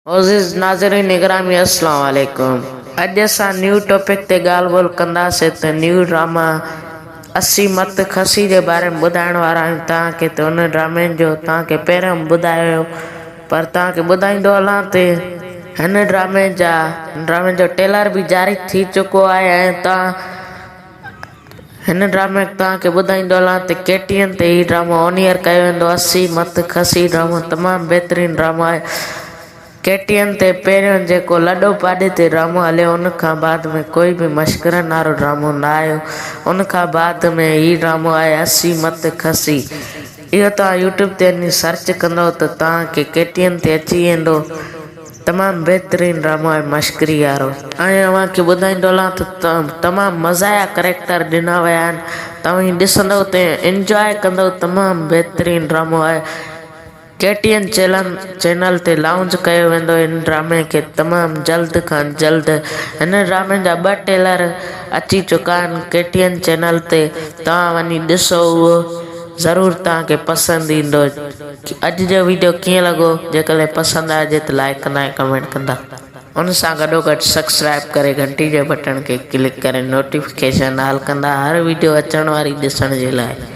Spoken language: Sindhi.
معزز ناظرين گرامي اسلام عليڪم اڄ اسان نيو ٽاپڪ تي ڳالهه ٻولهه ڪنداسين ته نيو ڊراما اسي مت کسي جي باري ۾ ٻڌائڻ وارا آهيون توهان کي ته ان ڊرامي جو توهان کي پهريون به ٻڌايو هيو پر توهان کي ٻڌائيندو هلان ته هن ڊرامي جا ڊرامي جو ٽيلر به جاري ٿي چڪو آهي ۽ توهان هن ڊرامي ۾ توهان کي ٻڌائيندو هلان ته ڪي ٽي اين تي هي ڊرامو آن ايئر ڪيو ويندو اسي مت کسي ڊرامو تمام بهترين ڊرامو آهي ڪي ٽي اين تي پهريون جيڪو لڏو پاڏي تي ڊرامو هليو ان کان بعد ۾ ڪوئي به مشڪرن وارو ڊرامو نه آيو ان کان بعد ۾ هي ڊرامو آهي اسي مت کسي اهو توهان يوٽيوب تي وڃي سرچ ڪندو ته توهان کي ڪي ٽي اين تي اچي ويندو تمام بهترين ڊرامو آهي مشڪري يارو. ۽ اوهان کي ٻڌائيندو هلان ته تمام مزاحيه ڪريڪٽر ڏنا ويا آهن توهين ڏسندو ته انجواء ڪندو تمام بهترين ڊرامو آهي ڪي ٽي اين چيلن چينل تي لائونج ڪيو ويندو هن ڊرامي کي تمام جلد کان جلد هن ڊرامي جا ٻه ٽيلر اچي چڪا آهن ڪي ٽي اين چينل تي توهان وڃي ڏسو اهو ضرور توهان کي پسند ايندو اڄ جو ويڊيو ڪيئن لڳو جيڪڏهن پسند آيو هجي ته لائيڪ ڪندا ۽ ڪمينٽ ڪندا ان سان گڏو گڏ سبسڪرائب ڪري گهنٽي جي بٽڻ کي ڪلڪ ڪري نوٽيفڪيشن آل ڪندا هر ويڊيو اچڻ واري ڏسڻ جي لاء.